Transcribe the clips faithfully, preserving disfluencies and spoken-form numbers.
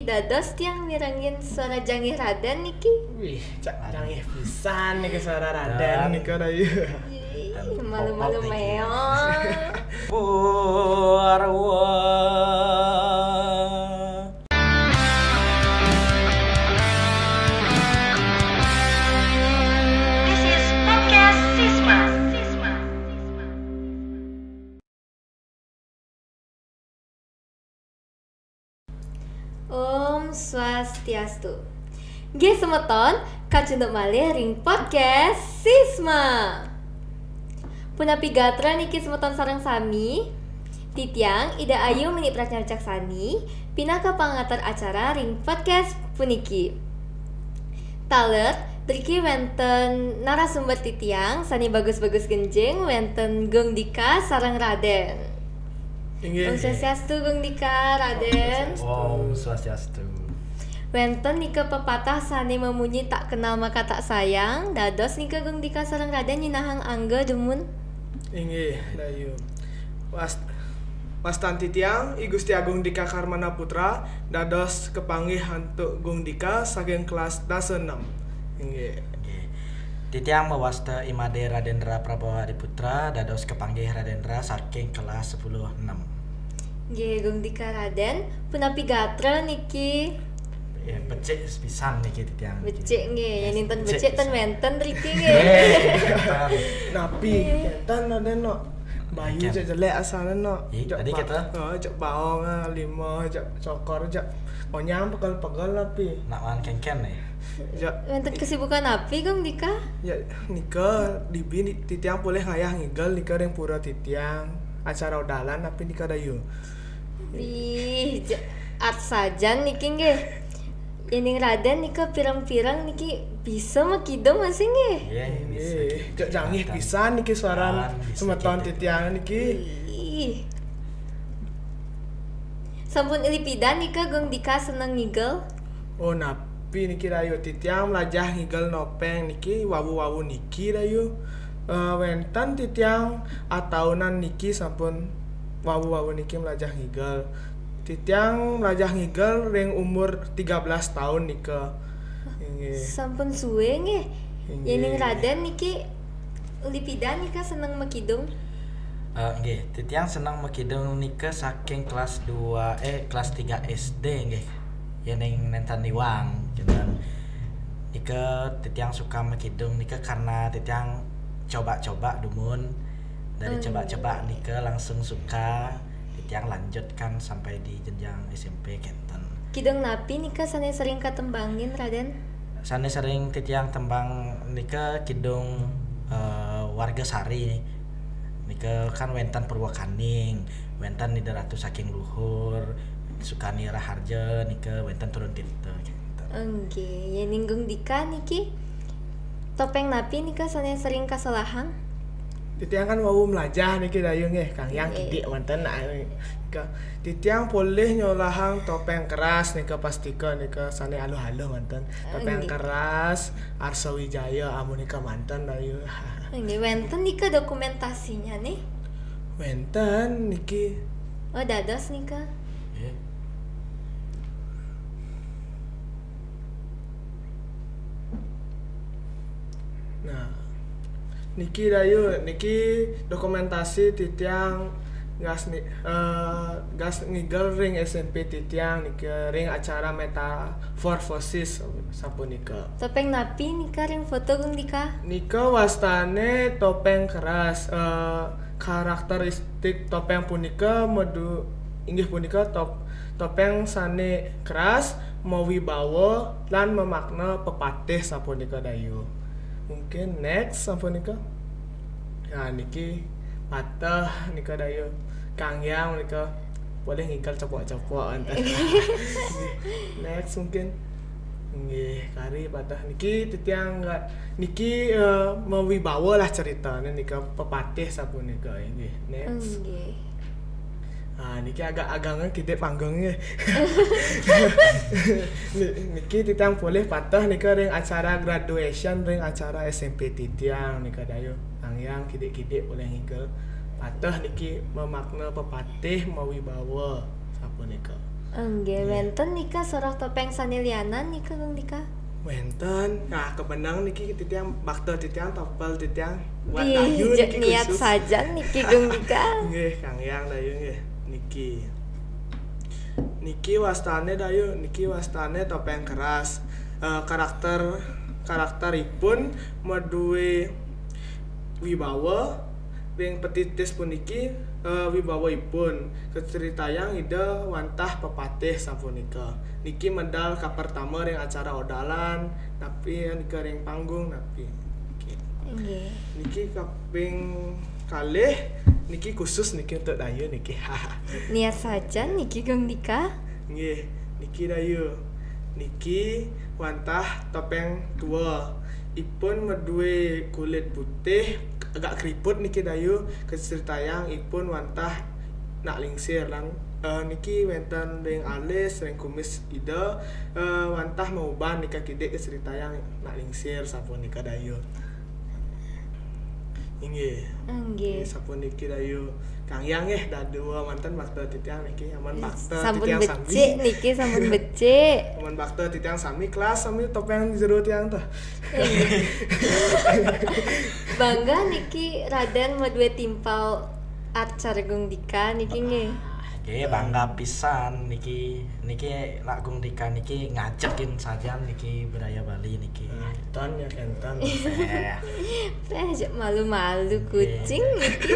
Dados tiang mirengin suara jangih Raden niki. Wih, cak jangih pisan niki suara Raden nika, Dayu. Ih, malu-malu meong. Purwa. This is Podcast Sisma. Om Swastiastu. Nggih semeton, kacunduk malih ring podcast Sisma. Punapi gatra niki semeton sareng sami? Titiang Ida Ayu Meni Pratnya Wicaksani, pinaka pangatur acara ring podcast puniki. Taler, driki wenten narasumber titiang sane bagus-bagus genjing, wenten Gung Dika sareng Raden. Inggih. Om Swastiastu, Gung Dika, Raden. Om Swastiastu. Wenten nika pepatah sane memunyi tak kenal maka tak sayang, dados nika Gung Dika sareng Raden nyinahang angga dumun. Inggih, Dayu. Was wastan titiang I Gusti Agung Dika Karmana Putra, dados kepanggih antuk Gung Dika saking kelas dasa enam. Inggih. Nggih. Titiang mawasta I Made Radendra Prabawa Adiputra, dados kepanggih Radendra saking kelas sepuluh enam. Nggih, Gung Dika, Raden, punapi gatra niki? Ya, becik pisan niki titiang. Becik nggih, yen ninten Becik becik ten pisan. Wenten driki nggih. Eh, Napi? Ten Raden no. Bayu Enten. Cak jelek asane no. Ih, Cak tadi ba- kita. Oh, cak baong ah, lima, cak cokor, cak onyang pegel-pegel napi. Nak mangan kengken nih. Cak Wenten kesibukan napi, Gung Dika? Ya, nika dibi ni- titiang polih ngayah ngigel nika ring pura titiang. Acara udalan napi nika, Dayu? Ih, ja- art sajan niki nggih. Yening Raden nika pireng-pireng niki bisa makidung masih nggih. Iya, bisa. Eh, cak jangih pisan niki suaran Kan, bisa semeton gitu. Titiang niki. Ih. Sampun ilipidan nika Gung Dika seneng ngigel? Oh, napi niki, Dayu? Titiang melajah ngigel nopeng niki wawu-wawu niki, Dayu. Eh, wenten titiang ataunan niki sampun wawu-wawu niki melajah ngigel. Titiang melajah ngigel ring umur tiga belas tahun nika. Inggih. Sampun suwe nggih. Inggih. Yening Raden niki lipidan nika seneng makidung? Eh, nggih, titiang seneng makidung nika saking kelas dua, eh, kelas tiga S D nggih. Yening nenten iwang, kinten. Nika titiang suka makidung nika karena titiang coba-coba dumun. Dari Hmm. Coba-coba nika langsung suka, titiang lanjutkan sampai di jenjang S M P kinten. Kidung napi nika sane sering katembangin, Raden? Sane sering titiang tembang nika kidung, eh, Warga Sari. Nika kan wenten Purwakaning, wenten Ida Ratu Saking Luhur, Sukani Raharja nika wenten Turun Tirta kinten. Nggih, yening Gung Dika niki topeng napi nika sane sering kasolahang? Titiang kan wau melajah niki, Dayu nggih, Kang Yang. Nggih. Kidik wonten, ah, nika. Titiang polih nyolahang topeng keras nika, pastika nika sane aluh-aluh wonten. Topeng Nggih. Keras, Arsa Wijaya, amun nika manten, Dayu. Nggih, wenten nika dokumentasinya nih. Wenten niki. Oh, dados nika. Nggih. Nah, niki, Dayu, niki dokumentasi titiang gas ni, eh, gas ngigel ring S M P titiang niki ring acara metamorfosis sapunika. Topeng napi nika ring foto, Gung Dika? Nika wastane topeng keras, eh, karakteristik topeng punika medu inggih punika top, topeng sane keras, mawibawa, lan mamakna pepatih sapunika, Dayu. Mungkin next sapunika. Ya, niki pateh nika, Dayu. Kang Yang nika boleh ngigel cepok-cepok wonten. Next mungkin. Nggih, kari pateh niki titiang nggak niki, eh, mawibawa lah ceritane nika, pepatih sapunika, inggih. Next. Nggih. Ah, niki agak agangan kidik panggung nggih. Ni- niki titiang polih pateh nika ring acara graduation ring acara S M P titiang nika, Dayu. Kang Yang kidik-kidik polih ngigel. Pateh niki mamakna pepatih mawibawa sapunika. Enggih, wénten nika soroh topéng sané lianan nika, Gung Dika? Wénten. Nah, kebenang niki titiang bakta titiang tapel titiang buat Ih, dayu je- niki niat khusus. Sajan niki, Gung Dika. Nggih, Kang Yang dayu nggih. Niki. Niki wastané dayu, niki wastané topéng keras. Eh, karakter karakteripun madué wibawa ring petitis puniki, eh, wibawaipun kacritayang Ida wantah pepatih sapunika. Niki medal kapertama ring acara odalan, napi nika ring panggung, napi. Niki. Nggih. Niki kaping kalih, niki khusus niki untuk dayu niki. Niat sajan niki, Gung Dika. Nggih, niki dayu. Niki wantah topéng tua. Ipun madué kulit putih, agak keriput niki dayu, kacritayang ipun wantah nak lingsir lan, eh, niki wénten ring alis, ring kumis Ida, eh, wantah mauban nika kidik kacritayang nak lingsir sapunika dayu. Inggih. Nggih. Nggih, sapuniki dayu. Kang Yang nggih, dadua manten bakta titiang niki, amun bakta Sampun titiang sami. Becik niki, sampun becik. Amun bakta titiang sami kelas sami topéng jero tiang tuh. Bangga niki Raden madué timpal acara Gung Dika niki nggih. Oke, bangga pisan niki. Niki nak Gung Dika niki ngajekin sajan niki budaya Bali niki. Nah, ton ya kenton. Eh, Péh, jek malu-malu kucing niki.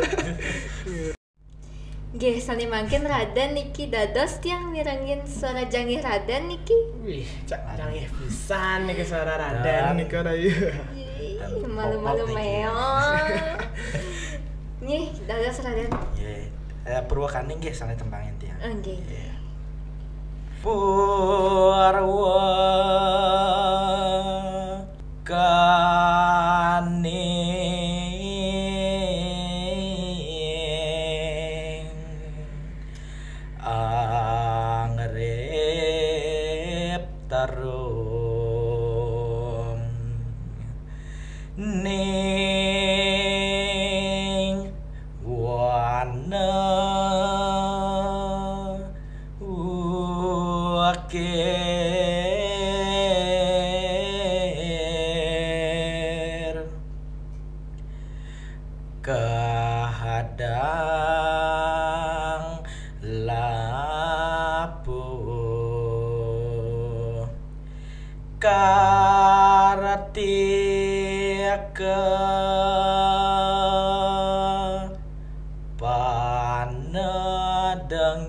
Nggih, sané mangkin Raden niki dados tiang mirengin suara janggih Raden niki. Wih, cak janggih pisan niki suara Raden nika dayu. Ih, Dan malu-malu popok niki. Méong. Nggih, dados Raden. Nggih. Eh, Purwakani nggih sané tembangin tiang. Nggih, nggih. Purwa kaning angrip tarum ning wana ukir kahadang lapuh kartika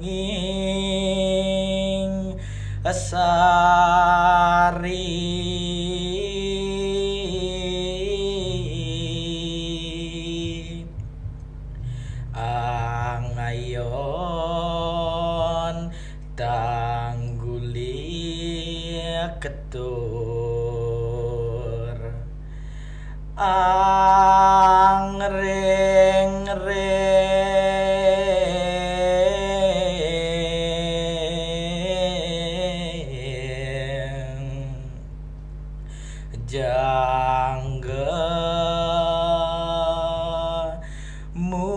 panedenging sari angayon tangguli ketur angring ring jangga mure.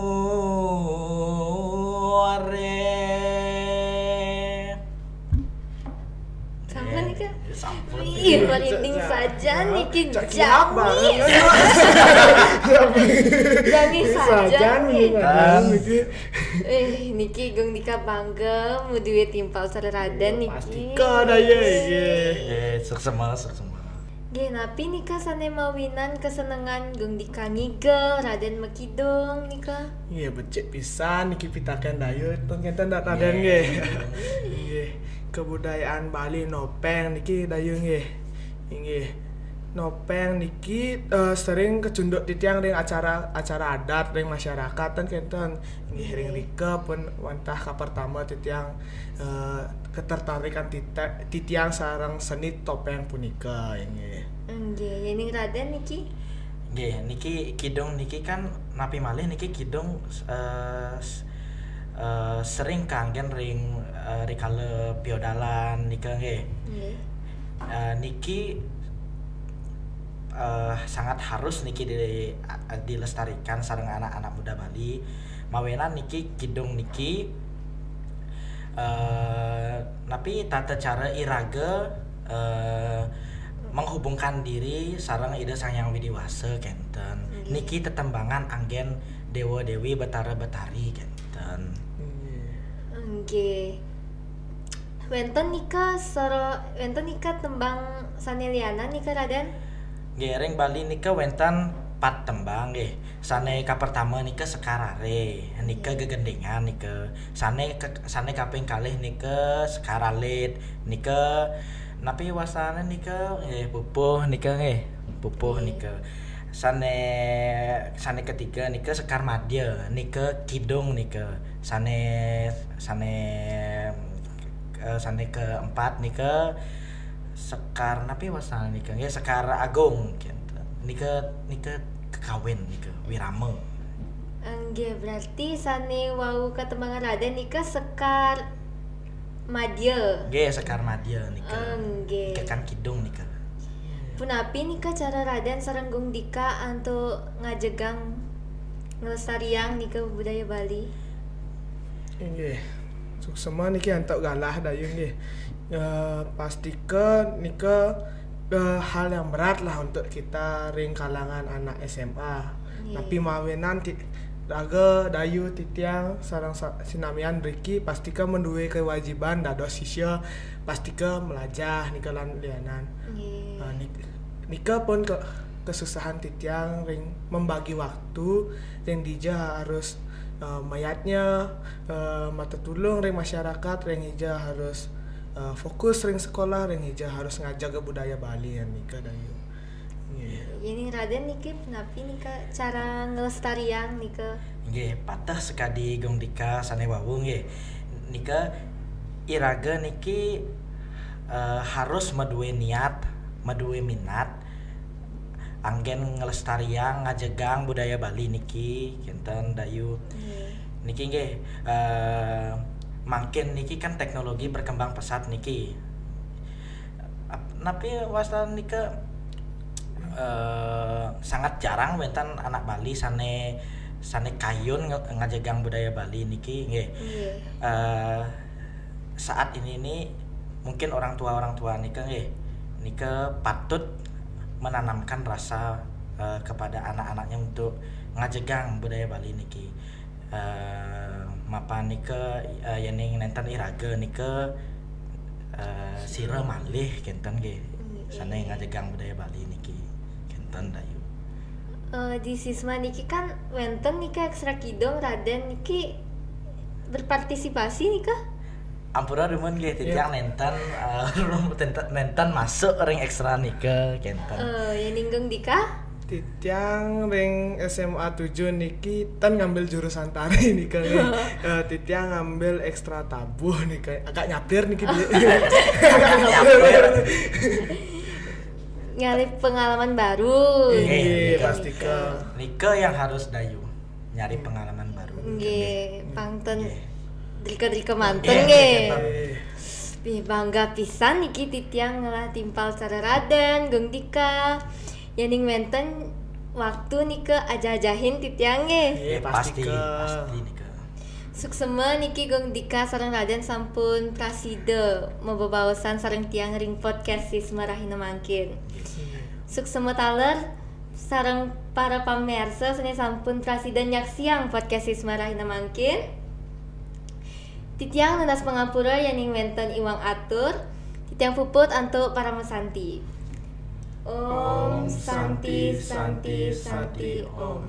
Sampun nika. Sampun. Ih, merinding saja niki. Cak kiap banget. Janggih saja Sajan niki. Niki. Eh, niki Gung Dika bangga madué timpal sareng Raden niki. Pastika dayu nggih. Eh, suksema, suksema. Nggih, napi nika sané mawinan kesenengan Gung Dika ngigel, Raden makidung nika? Nggih, becik pisan niki pitakén dayu, ten kenten dak Raden nggih. Nggih, kebudayaan Bali nopéng niki dayu nggih. Inggih. Nopéng niki, eh, sering kecunduk titiang ring acara-acara adat ring masyarakat ten kenten. Inggih, ring rika pun wantah kapertama titiang, eh, ketertarikan tita- titiang sareng seni topéng punika inggih. Nggih, yéning Raden niki? Nggih, niki kidung niki kan napi malih niki kidung, eh, s- eh, sering kanggén ring, eh, rikala piodalan nika nggih. Nggih. Eh, niki, eh, sangat harus niki di- dilestarikan sareng anak-anak muda Bali. Mawinan niki kidung niki Eh, napi tata cara iraga eh, menghubungkan diri sareng Ida Sang Hyang Widi Wasa kenten. Nggih. Niki tetembangan anggen dewa dewi betara betari kenten. Nggih. Wenten nika soro wenten nika tembang sane lianan nika, Raden? Nggih, ring Bali nika wenten pat tembang nggih. Sane kapertama nika Sekarare, nika gegendengan nika. Sane ke, sane kaping kalih nika Sekaralit, nika napi wasane nika nggih pupuh nika nggih. Pupuh nika. Sane sane ketiga nika Sekar Madya, nika kidung nika. Sane sane eh, sane keempat nika Sekar napi wasal nika nggih Sekar Agung kenten. Nika nika kekawin nika wirama. Nggih, berarti sane wau katembangan Raden nika Sekar Madya. Nggih Sekar Madya nika. Nggih. Nika kan kidung nika. Punapi nika cara Raden sareng Gung Dika antuk ngajegang nglestariang nika budaya Bali? Inggih. Suksema niki antuk galah Dayu nggih. Eh, pastika nika eh, hal yang berat lah untuk kita ring kalangan anak S M A. Tapi mawinan ti, raga Dayu titiang sareng sa, sinamian riki pastika menduwe kewajiban dados sisya pastika melajah nika lan lianan. Nggih. Nah, nik, nika pun ke, kesusahan titiang ring membagi waktu ring dija harus uh, mayatnya uh, mata tulung ring masyarakat ring ija harus uh, fokus ring sekolah ring ija harus ngajaga budaya Bali ya nika Dayu. Yening Raden niki napi nika cara ngelestariang nika? Nggih, pateh sekadi Gung Dika sane wau nggih. Nika iraga niki uh, harus maduwe niat, maduwe minat anggen ngelestariang ngajegang budaya Bali niki kenten Dayu. Niki nggih uh, mangkin niki kan teknologi berkembang pesat niki. Napi wasta nika uh, sangat jarang wenten anak Bali sane sane kayun ngajegang budaya Bali niki nggih. Uh, saat ini ini mungkin orang tua orang tua nika nggih nika patut menanamkan rasa uh, kepada anak-anaknya untuk ngajegang budaya Bali niki. Uh, mapan nika uh, yening nenten iraga nika uh, sira malih kenten nggih sane ngajegang budaya Bali niki kenten Dayu. Uh, di Sisma niki kan wenten nika ekstra kidung Raden niki berpartisipasi nika? Ampura dumun nggih titiang nenten uh, nenten masuk ring ekstra nika kenten. Uh, yening Gung Dika? Titiang ring S M A tujuh niki tan ngambil jurusan tari nika nggih. Uh, titiang ngambil ekstra tabuh nika. Agak nyapir niki dia. Agak nyapir. Nyari pengalaman baru. Iya, pastika. Nika yang harus Dayu nyari pengalaman baru. Nggih, pangten drika-drika manten nggih. Bih bangga pisan niki titiang ngelah timpal cara Raden, Gung Dika. Yening wenten waktu nika ajah-ajahin titiang nggih. Iya, pasti, pastika. Pasti nika. Suksema niki Gung Dika sareng Raden sampun prasida mabebaosan sareng tiang ring podcast Sisma Rahina mangkin. Suksema taler sareng para pamirsa sane sampun prasida nyaksiang podcast Sisma Rahina mangkin. Titiang nunas pangampura yening wenten iwang atur. Titiang puput antuk paramasanti. Om Santi Santi Santi Om.